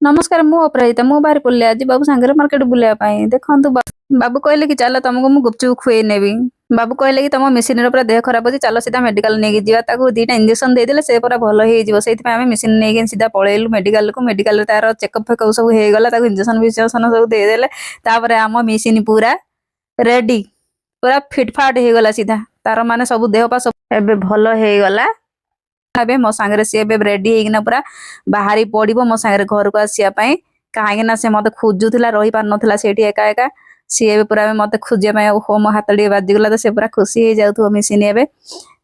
ନମସ୍କାର, ମୁଁ ଅପରାଜିତା। ମୁଁ ବାହାରି ପଡ଼ିଲି ଆଜି ବାବୁ ସାଙ୍ଗରେ ମାର୍କେଟ ବୁଲିବା ପାଇଁ। ଦେଖନ୍ତୁ, ବାବୁ କହିଲେ କି ଚାଲ, ତମକୁ ମୁଁ ଗୁପଚୁପ ଖୁଏଇ ନେବି। ବାବୁ କହିଲେ କି ତମ ମେସିନର ପୁରା ଦେହ ଖରାପ ଅଛି, ଚାଲ ସିଧା ମେଡିକାଲ ନେଇକି ଯିବା। ତାକୁ 2ଟା ଇଞ୍ଜେକ୍ସନ ଦେଇଦେଲେ ସେ ପୁରା ଭଲ ହେଇଯିବ। ସେଇଥିପାଇଁ ଆମେ ମେସିନ ନେଇକି ସିଧା ପଳେଇଲୁ ମେଡିକାଲକୁ। ମେଡିକାଲରେ ତାର ଚେକଅପ୍ ଫେକଅପ୍ ସବୁ ହେଇଗଲା। ତାକୁ ଇଞ୍ଜେକ୍ସନ ଫିଞ୍ଜେକ୍ସନ ସବୁ ଦେଇଦେଲେ। ତାପରେ ଆମ ମେସିନ ପୁରା ରେଡି, ପୁରା ଫିଟଫାଟ ହେଇଗଲା ସିଧା। ତାର ମାନେ ସବୁ ଦେହ ପା ସବୁ ଏବେ ଭଲ ହେଇଗଲା। ଏବେ ମୋ ସାଙ୍ଗରେ ସିଏ ଏବେ ରେଡି ହେଇକିନା ପୁରା ବାହାରି ପଡିବ ମୋ ସାଙ୍ଗରେ ଘରକୁ ଆସିବା ପାଇଁ। କାହିଁକି ନା ସେ ମତେ ଖୋଜୁଥିଲା, ରହି ପାରୁନଥିଲା ସେଇଠି ଏକା ଏକା। ସିଏ ଏବେ ପୁରା ମତେ ଖୋଜିବା ପାଇଁ, ଓହୋ, ମୋ ହାତ ଟିକେ ବାଜିଗଲା ତ ସେ ପୁରା ଖୁସି ହେଇଯାଉଥିବ ମେସିନ ଏବେ।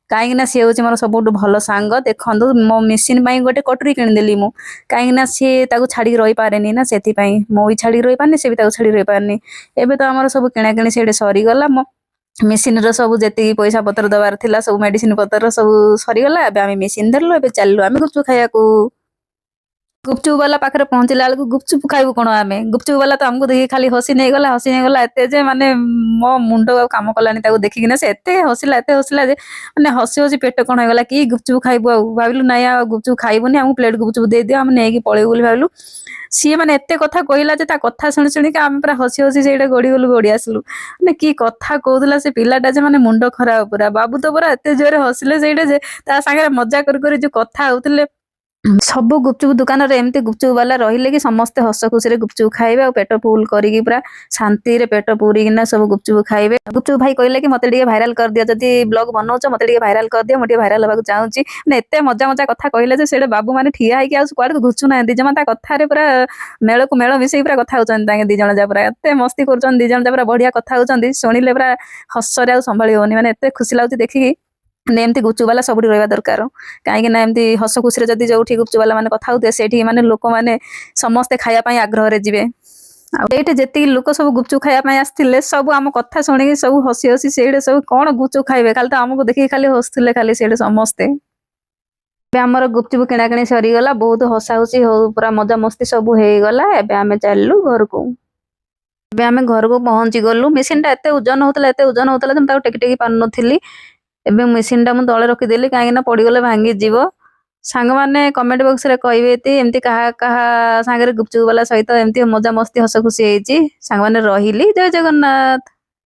କାହିଁକି ନା ସିଏ ହଉଛି ମୋର ସବୁଠୁ ଭଲ ସାଙ୍ଗ। ଦେଖନ୍ତୁ, ମୋ ମେସିନ ପାଇଁ ଗୋଟେ କଟୁରୀ କିଣିଦେଲି ମୁଁ। କାହିଁକି ନା ସିଏ ତାକୁ ଛାଡିକି ରହିପାରେନି ନା, ସେଥିପାଇଁ ମୁଁ ବି ଛାଡିକି ରହିପାରୁନି, ସେ ବି ତାକୁ ଛାଡିକି ରହିପାରୁନି। ଏବେ ତ ଆମର ସବୁ କିଣାକିଣି ସେଇଠି ସରିଗଲା। ମୋ ମେସିନର ସବୁ ଯେତିକି ପଇସା ପତ୍ର ଦବାର ଥିଲା, ସବୁ ମେଡିସିନ ପତ୍ର ସବୁ ସରିଗଲା। ଏବେ ଆମେ ମେସିନ ଧରିଲୁ, ଏବେ ଚାଲିଲୁ ଆମେ ଗୁପଚୁପ ଖାଇବାକୁ। ଗୁପଚୁପ ବାଲା ପାଖରେ ପହଞ୍ଚିଲା ବେଳକୁ ଗୁପଚୁପ ଖାଇବୁ କଣ ଆମେ, ଗୁପଚୁପ ବାଲା ତ ଆମକୁ ଦେଖିକି ଖାଲି ହସି ନେଇଗଲା, ହସି ନେଇଗଲା ଏତେ ଯେ ମାନେ ମୋ ମୁଣ୍ଡ ଆଉ କାମ କଲାନି ତାକୁ ଦେଖିକିନା। ସେ ଏତେ ହସିଲା, ଏତେ ହସିଲା ଯେ ମାନେ ହସି ହସି ପେଟ କଣ ହେଇଗଲା। କି ଗୁପଚୁପ ଖାଇବୁ ଆଉ? ଭାବିଲୁ ନାଇଁ, ଆଉ ଗୁପଚୁପ ଖାଇବୁନି, ଆମକୁ ପ୍ଲେଟ ଗୁପଚୁପ ଦେଇଦିଅ, ଆମେ ନେଇକି ପଳେଇବୁ ବୋଲି ଭାବିଲୁ। ସିଏ ମାନେ ଏତେ କଥା କହିଲା ଯେ ତା କଥା ଶୁଣି ଶୁଣିକି ଆମେ ପୁରା ହସି ହସି ସେଇଟା ଗଡି ଗଲୁ, ଗଡି ଆସିଲୁ। ମାନେ କି କଥା କହୁଥିଲା ସେ ପିଲାଟା ଯେ ମାନେ ମୁଣ୍ଡ ଖରାପ ପୁରା। ବାବୁ ତ ପୁରା ଏତେ ଜୋରେ ହସିଲେ ସେଇଟା ଯେ ତା ସାଙ୍ଗରେ ମଜା କରି କରି ଯୋଉ କଥା ହଉଥିଲେ। ସବୁ ଗୁପଚୁପ ଦୋକାନରେ ଏମିତି ଗୁପଚୁପ ବାଲା ରହିଲେ କି ସମସ୍ତେ ହସ ଖୁସିରେ ଗୁପଚୁପ ଖାଇବେ ଆଉ ପେଟ ଫୁଲ କରିକି, ପୁରା ଶାନ୍ତିରେ ପେଟ ପୁରିକିନା ସବୁ ଗୁପଚୁପ ଖାଇବେ। ଗୁପଚୁପ ଭାଇ କହିଲେ କି ମତେ ଟିକେ ଭାଇରାଲ କରିଦିଅ, ଯଦି ବ୍ଲଗ ବନଉଛ ମତେ ଟିକେ ଭାଇରାଲ କରିଦିଅ, ମୁଁ ଟିକେ ଭାଇରାଲ ହେବାକୁ ଚାହୁଁଛି। ମାନେ ଏତେ ମଜା ମଜା କଥା କହିଲେ ଯେ ସେଇଟା ବାବୁ ମାନେ ଠିଆ ହେଇକି ଆଉ କୁଆଡକୁ ଘୁଚୁ ନାହାନ୍ତି ଜମା। ତା କଥାରେ ପୁରା ମେଳକୁ ମେଳ ମିଶେଇକି ପୁରା କଥା ହଉଛନ୍ତି। ତାଙ୍କେ 2 ଜଣ ଯା ପୁରା ଏତେ ମସ୍ତି କରୁଛନ୍ତି, 2 ଜଣ ଯା ପୁରା ବଢିଆ କଥା ହଉଛନ୍ତି। ଶୁଣିଲେ ପୁରା ହସରେ ଆଉ ସମ୍ଭାଳି ହଉନି। ମାନେ ଏତେ ଖୁସି ଲାଗୁଛି ଦେଖିକି। ମାନେ ଏମିତି ଗୁପଚୁପ ବାଲା ସବୁଠି ରହିବା ଦରକାର। କାହିଁକି ନା ଏମିତି ହସ ଖୁସିରେ ଯଦି ଯୋଉଠି ଗୁପଚୁପ ବାଲା ମାନେ କଥା ହଉଥିବେ, ସେଇଠି ମାନେ ଲୋକମାନେ ସମସ୍ତେ ଖାଇବା ପାଇଁ ଆଗ୍ରହରେ ଯିବେ। ଆଉ ଏଇଠି ଯେତିକି ଲୋକ ସବୁ ଗୁପଚୁପ ଖାଇବା ପାଇଁ ଆସିଥିଲେ, ସବୁ ଆମ କଥା ଶୁଣିକି ସବୁ ହସି ହସି ସେଇଠି ସବୁ କଣ ଗୁପଚୁପ ଖାଇବେ, ଖାଲି ତ ଆମକୁ ଦେଖିକି ଖାଲି ହସୁଥିଲେ ଖାଲି ସେଇଠି ସମସ୍ତେ। ଏବେ ଆମର ଗୁପଚୁପ କିଣାକିଣି ସରିଗଲା। ବହୁତ ହସା ହସି ହଉ, ପୁରା ମଜା ମସ୍ତି ସବୁ ହେଇଗଲା। ଏବେ ଆମେ ଚାଲିଲୁ ଘରକୁ। ଏବେ ଆମେ ଘରକୁ ପହଞ୍ଚି ଗଲୁ। ମେସିନ ଟା ଏତେ ଓଜନ ହଉଥିଲା, ଏତେ ଓଜନ ହଉଥିଲା ଯେ ମୁଁ ତାକୁ ଟେକି ଟେକି ପାରୁନଥିଲି। ଏବେ ମେସିନ ଟା ମୁଁ ତଳେ ରଖିଦେଲି, କାହିଁକି ନା ପଡିଗଲେ ଭାଙ୍ଗିଯିବ। ସାଙ୍ଗମାନେ, କମେଣ୍ଟ ବକ୍ସରେ କହିବେ ତି ଏମିତି କାହା କାହା ସାଙ୍ଗରେ ଗୁପଚୁପ ବାଲା ସହିତ ଏମିତି ମଜା ମସ୍ତି ହସ ଖୁସି ହେଇଛି। ସାଙ୍ଗମାନେ, ରହିଲି। ଜୟ ଜଗନ୍ନାଥ।